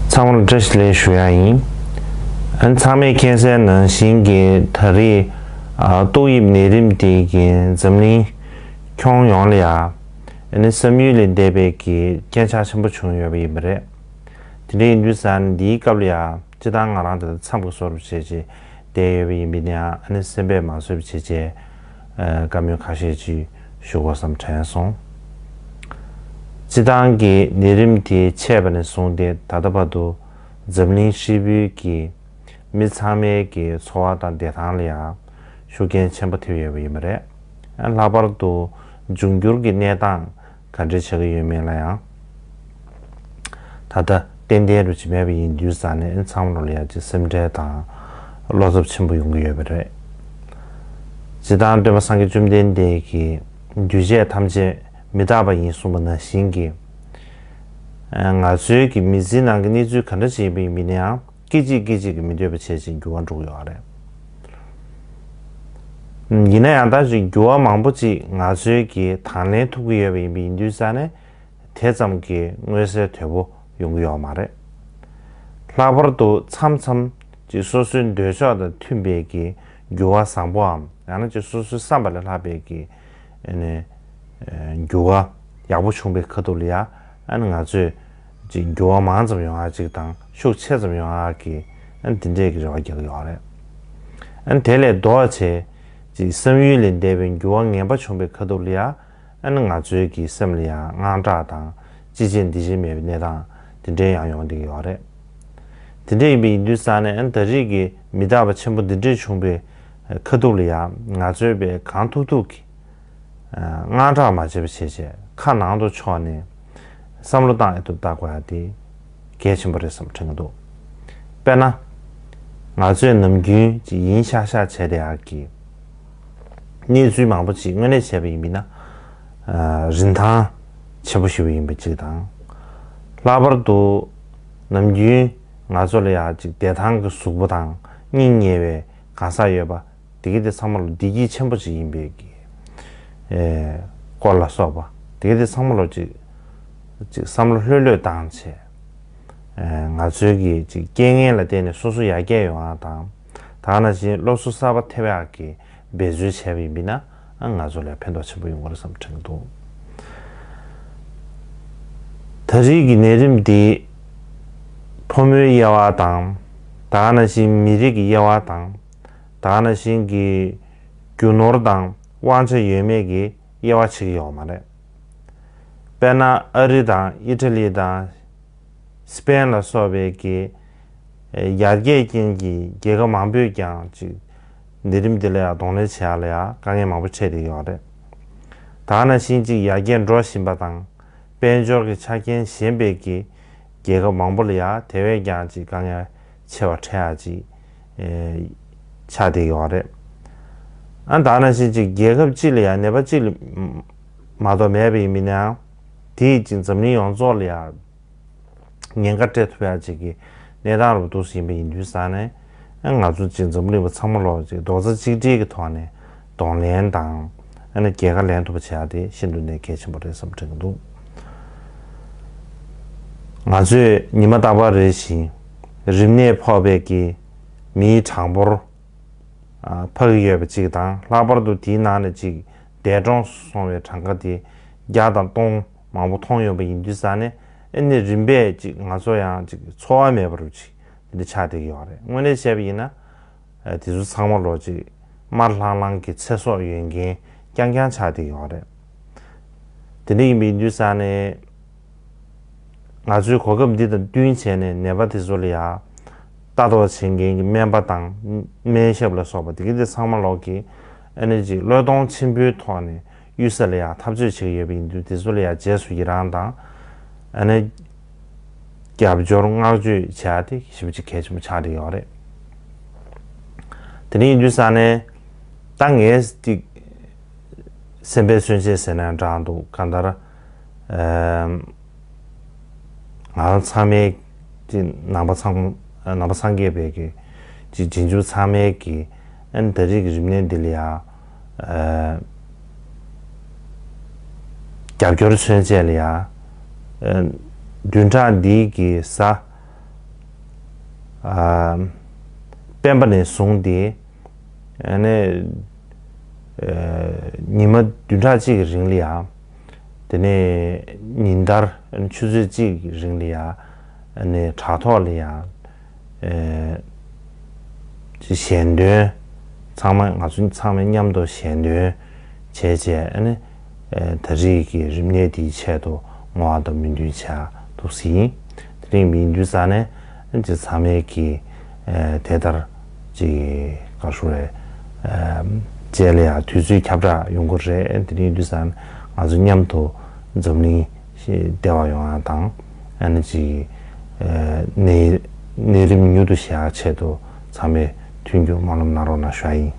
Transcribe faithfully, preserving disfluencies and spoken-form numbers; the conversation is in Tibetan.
ཚང་མར་བཀྲ་ཤིས་བདེ་ལེགས་ཞུ་ཡ་ཡིན། ཨ་ནི་ཚང་མས་མཁྱེན་གསལ་ནང་བཞིན་གྱི་ད་རེས་ཨ་ཏོག་དབྱིབས་ནད་རིམས་དེ་གིས་འཛམ་གླིང་ཁྱོན་ཡོངས་ལ་ཡ་ཨ་ནི་བསམ་ཡུལ་ལས་འདས་པའི་གི་རྐྱེན་ཆག་ཆེན་པོ་བྱུང་ཡོད་པ་ཡིན་པ་རེད། དེ་འདྲ་ཡིན་དུས་ཙང་འདིའི་སྐབས་ལ་ཡ་སྤྱིར་བཏང་ང་རང་དེ་ལ་མཚམས་ཀྱི་བཟོ་འདྲ་བྱས་རྗེས་བསྡད་ཡོད་པ་ཡིན་པས་ན་ཨ་ནི་སེམས་པས་མ་བཟོད་པ་བྱས་རྗེས་ཨ་བཀའ་མོལ་ཁ་ཤས་ཅིག་ཞུ་དགོས་བསམ་དྲན་སོང་། སྤྱིར་བཏང་གི་ནད་རིམས་དེ་མཆེད་པ་ནས་བཟུང་སྟེ་ད་ལྟ་བར་དུ་འཛམ་གླིང་ཧྲིལ་པོའི་གི་མི་ཚང་མའི་གི་འཚོ་བ་དང་བདེ་ཐང་ལ་ཡང་ཤུགས་རྐྱེན་ཆེན་པོ་ཐེབས་ཡོད་པ་ཡིན་པ་རེད། ལྷག་པར་དུ་འབྱུང་འགྱུར་གྱི་གནས་སྟངས་ག་འདྲ་ཆགས་ཀྱི་ཡོད་མེད་ལ་ཡང་ད་ལྟ་ཏན་ཏན་རུ་ཅིག་མེད་པ་ཡིན་དུས་ཙང་ནས་ཚང་མ་ལ་ཡང་ཅིག་སེམས་ཁྲལ་དང་བློ་འཚབ་ཆེན་པོ་ཡོང་གི་ཡོད་པ་རེད། སྤྱིར་བཏང་སྟོན་པ་སངས་རྒྱས་བཅོམ་ལྡན་འདས་ཀྱིས་འདུས་བྱས་ཐམས་ཅད་མི་རྟག་པ་ཡིན་གསུངས་པ་ནང་བཞིན་གྱི། ང་ཚོའི་གི་མི་ཚེའི་ནང་གི་གནས་ཚུལ་ག་འདྲ་ཞིག་ཡིན་པ་ཡིན་ན་ཡང་སྐད་ཅིག་སྐད་ཅིག་གིས་མི་འདོད་པ་བྱས་ཅིག་འགྱུར་བ་འགྲོ་གི་ཡོད་རེད། ཡིན་ན་ཡང་ད་ཅིག་འགྱུར་བ་མང་པོ་ཅིག་ང་ཚོའི་གི་དང་ལེན་ཐུབ་ཀྱི་ཡོད་པ་ཡིན་པ་ཡིན་དུས་ཙང་ནས་དེ་ཙམ་གྱི་མངོན་གསལ་དོད་པོ་ཡོང་གི་ཡོད་མ་རེད། ལྷག་པར་དུ་མཚམས་མཚམས་ཅིག་སོ་སོའི་འདོད་ཕྱོགས་དང་མཐུན་པའི་གི་འགྱུར་བ་བཟང་པོའམ་ཡང་ན་ཅིག་སོ་སོའི་བསམ་པ་ལས་ལྷག་པའི་གི་ཨ་ནི་འགྱུར་བ་ཡག་པོ་བྱུང་པའི་ཁ་ཐུག་ལ་ཡ་ཨ་ནི་ང་ཚོས་ཅིག་འགྱུར་བ་མང་ཙམ་ཡོང་ཡ་ཅིག་དང་ཤུགས་ཆེ་ཙམ་ཡོང་ཡ་གི་ཨ་ནི་དེ་འདྲས་ཀྱི་རེ་བ་རྒྱག་གི་ཡོད་རེད། ཨ་ནི་དེ་ལས་ལྡོག་བྱས་ཅིག་བསམ་ཡུལ་ལས་འདས་པའི་འགྱུར་བ་ངན་པ་བྱུང་པའི་ཁ་ཐུག་ལ་ཡ་ཨ་ནི་ང་ཚོའི་གི་སེམས་ལ་ཡང་དངངས་སྐྲག་དང་ཅི་བྱེད་འདི་བྱེད་མེད་པའི་གནས་སྟངས་འདི་འདྲའི་ཡང་ཡོང་བསྡད་ཀྱི་ཡོད་རེད། དེ་འདྲ་ཡིན་པ་ཡིན་དུས་ཙང་ནས་ཨ་ནི་ད་རེས་ཀྱི་མི་རྟག་པ་ཆེན་པོ་འདི་འདྲས་བྱུང་པའི་ཁ་ཐུག་ལ་ཡང་ང་ཚོའི་པའི་གང་ཐུབ་ཐུབ་ཀྱི་དངངས་སྐྲག་མ་བྱེད་པ་བྱས་བྱས་ཁ་ནང་དུ་ཕྱོགས་ནས་བསམ་བློ་བཏང་ཨེ་ཐུབ་བཏང་དགོས་ཡ་དེ་གལ་ཆེན་པོ་རེད་བསམ་དྲན་གྱི་འདུག་དཔེར་ན། ང་ཚོས་ནམ་རྒྱུན་ཅིག་ཡིན་ཤག་ཤག་བྱས་བསྡད་ཡག་གི་གནས་ཚུལ་མང་པོ་ཅིག་དངོས་གནས་བྱས་པ་ཡིན་པ་ཡིན་ན། ཨ་རིན་ཐང་ཆེན་པོ་ཞིག་ཡིན་པ་ཅིག་དང་། ལྷག་པར་དུ་ནམ་རྒྱུན་ང་ཚོ་ལ་ཡག་ཅིག་བདེ་ཐང་གི་གཟུགས་པོ་དང་སྙིང་ཉེ་བའི་གང་ཟག་ཡོད་པ་དེ་གི་དེ་ཚང་མ་ལ་བདེ་སྐྱིད་ཆེན་པོ་ཅིག་ཡིན་པའི་གི་ཨེ་སྐོར་ལ་སོགས་པ་དེ་གི་དེ་ཚང་མ་ལ་ཅིག་ཅིག་བསམ་བློ་ལྷོད་ལྷོད་བཏང་བྱས། ཨ་ང་ཚོའི་གི་ཅིག་རྐྱེན་ངན་ལ་བརྟེན་ནས་སོ་སོ་ཡར་རྒྱས་ཡོང་ཡག་དང་། ད་ག་ནང་བཞིན་སློབ་གསོ་གསར་པ་ཐེབས་ཡག་གི་འབད་རྩོལ་བྱས་པ་ཡིན་པ་ཡིན་ན་ཨ་ང་ཚོ་ལ་ཕན་ཐོགས་ཆེན་པོ་ཡོང་གི་རེད་བསམ་དྲན་གྱི་འདུག་ད་རེས་ཀྱི་ནད་རིམས་འདི་ཕོ་མོའི་དབྱེ་བ་དང་། ད་ག་ནང་བཞིན་མི་རིགས་ཀྱི་དབྱེ་བ་དང་། ད་ག་ནང་བཞིན་གྱི་རྒྱུ་ནོར་དང་དབང་ཆ་ཡོད་མེད་ཀྱི་དབྱེ་བ་ཕྱེ་གི་ཡོད་མ་རེད། དཔེར་ན་ཨ་རི་དང་ཨི་ཊ་ལི་དང་སི་པེན་ལ་སོགས་པའི་གི་ཡར་རྒྱས་ཅན་གྱི་རྒྱལ་ཁབ་མང་པོས་ཀྱང་ཅིག་ནད་རིམས་འདི་ལ་ཡང་གདོང་ལེན་བྱེད་ཡག་ལ་ཡང་དཀའ་ངལ་མང་པོ་འཕྲད་བསྡད་ཡོད་རེད། ད་ག་ནང་བཞིན་ཅིག་ཡར་རྒྱས་འགྲོ་བཞིན་པ་དང་དཔལ་འབྱོར་གྱི་ཆ་རྐྱེན་ཞན་པའི་གི་རྒྱལ་ཁབ་མང་པོ་ལ་ཡང་དེ་བས་ཀྱང་ཅིག་དཀའ་ངལ་ཆེ་བ་འཕྲད་ཡག་ཅིག་ཨེ་ཆགས་བསྡད་ཡོད་རེད། ཨ་ད་ག་ནང་བཞིན་ཅིག་རྒྱལ་ཁབ་གཅིག་ལ་ཡང་ནད་པ་གཅིག་ལ་མ་གཏོགས་མེད་པ་ཡིན་མིན་ནའང་དེས་ཅིག་འཛམ་གླིང་ཡོངས་རྫོགས་ལ་ཡང་ཉེན་ཁ་སྤྲད་ཐུབ་ཡག་ཅིག་གི་གནས་སྟངས་རུ་འདུག་ཟིན་པ་ཡིན་དུས་ཙང་ནས་ཨ་ང་ཚོ་ཅིག་འཛམ་གླིང་པ་ཚང་མ་ལོག་ཅིག་རྡོག་རྩ་གཅིག་སྒྲིལ་གྱི་ཐོག་ནས་གདོང་ལེན་དང་ཨ་ནི་རྒྱལ་ཁ་ལེན་ཐུབ་པ་བྱེད་ཡག་དེ་ཤིན་ཏུ་ནས་གལ་ཆེན་པོ་རེད་བསམ་དྲན་གྱི་འདུག་ང་ཚོས་ཉི་མ་རྟག་པར་རེ་བཞིན་རིམས་ནད་ཕོག་པའི་གི་མིའི་གྲངས་འབོར་ཨ་འཕར་གྱི་ཡོད་པ་གཅིག་དང་ལྷག་པར་དུ་དེའི་ནང་ནས་གཅིག་འདས་གྲོངས་སུ་སོང་བའི་གྲངས་ཀ་དེ་བརྒྱ་དང་སྟོང་མང་པོ་མཐོང་ཡོད་པ་ཡིན་དུས་ཙང་ནས་ཨ་ནི་རིམ་པས་གཅིག་ང་ཚོ་ཡང་གཅིག་འཚོ་བ་མེད་པ་རུ་གཅིག་དེ་འདྲ་ཆགས་བསྡད་ཀྱི་ཡོད་རེད། དངོས་གནས་བཤད་པ་ཡིན་ན་ཨ་དེ་ཚོ་ཚང་མ་ལོག་གཅིག་དམར་ལྷང་ལྷང་གི་ཚེ་སྲོག་ཡོད་མཁན་རྐྱང་རྐྱང་ཆགས་བསྡད་ཀྱི་ཡོད་རེད། དེ་འདྲ་ཡིན་པ་ཡིན་དུས་ཙང་ནས་ང་ཚོའི་གོ་སྐབས་འདི་དང་བསྟུན་བྱས་ནས་ནད་པ་དེ་ཚོ་ལ་ཡང་ལྟ་རྟོག་བྱེད་མཁན་གྱི་སྨན་པ་དང་སྨན་ཞབས་ལ་སོགས་པ་དེ་ག་དེ་ཚང་མ་ལོག་གིས་ཨ་ནི་ཅིག་བློས་གཏོང་ཆེན་པོའི་ཐོག་ནས་གཡུལ་ས་ལ་ཡང་འཐབ་རྩོད་བྱེད་ཀྱི་ཡོད་པ་ཡིན་དུས་དེ་ཚོ་ལ་ཡང་རྗེས་སུ་ཡི་རང་དང་ཨ་ནི་རྒྱབ་སྐྱོར་བསྔགས་བརྗོད་བྱེད་ཡ་དེ་ཞེ་པོ་ཅིག་གལ་ཆེན་པོ་ཆགས་བསྡད་ཡོད་རེད། དེ་འདྲ་ཡིན་དུས་ཙང་ནས་ད་ངས་ཅིག་སེམས་པའི་མཚོན་བྱེད་ཟེར་ན་འདྲ་འདུག་གང་ལྟར་ཨམ། ང་རང་ཚང་མའི་ཅིག་ནང་པ་ཚང་ནང་པ་སངས་རྒྱས་པའི་གི་ཅིག་རྗེས་འཇུག་ཚང་མའི་གི་ཨ་ནི་ད་རེས་ཀྱི་རིམས་ནད་འདི་ལ་ཡ་ཨ་རྒྱབ་སྐྱོར་མཚོན་བྱེད་ལ་ཡ་ཨ་བདུན་ཕྲག་འདིའི་གི་གཟའ་ ཨ། སྤེན་པ་ནས་བཟུང་སྟེ། ཨ་ནི། ཨ། ཉི་མ་བདུན་ཕྲག་གཅིག་གི་རིང་ལ་ཡ། དེ་ནས་ཉིན་ལྟར་ཆུ་ཚོད་གཅིག་གི་རིང་ལ་ཡ། ཨ་ནི་དྲ་ཐོག་ལ་ཡ། ཨ། ཞལ་འདོན། ཚང་མ་ང་ཚོ་ཚང་མས་མཉམ་དུ་ཞལ་འདོན་བྱས་བྱས། ཨ་ནི། ཨ། ད་རེས་ཀྱི་རིམས་ནད་འདིའི་ཆེད་དུ་བསྔོ་བ་དང་སྨོན་འདུན་བྱ་འདུག་ཟིན། དེ་རིང་མིན་དུས་ཙ་ནས་ཅི་ཚང་མས་ཀྱི། ཨ། དེ་ལྟར་ཅིག་ག་ཞུ་རེད། ཨ། བཅས་ལ་ཡང་དུས་ཚོད་ཁྱབ་བསྒྲགས་ཡོང་གི་རེད། དེ་རིང་དུས་ཙ་ནས་ང་ཚོ་མཉམ་དུ་འཛམ་གླིང་བདེ་བ་ཡོང་ཡ་དང་། ཨ་ནི་ཅིག་ཨ། ནད་ནད་རིམས་མྱུར་དུ་ཞི་ཡ་ཆེད་དུ་ཚང་མས་མཐུན་འགྱུར་སྨོན་ལམ་གནང་རོགས་གནང་ཞུ་ཡ་ཡིན།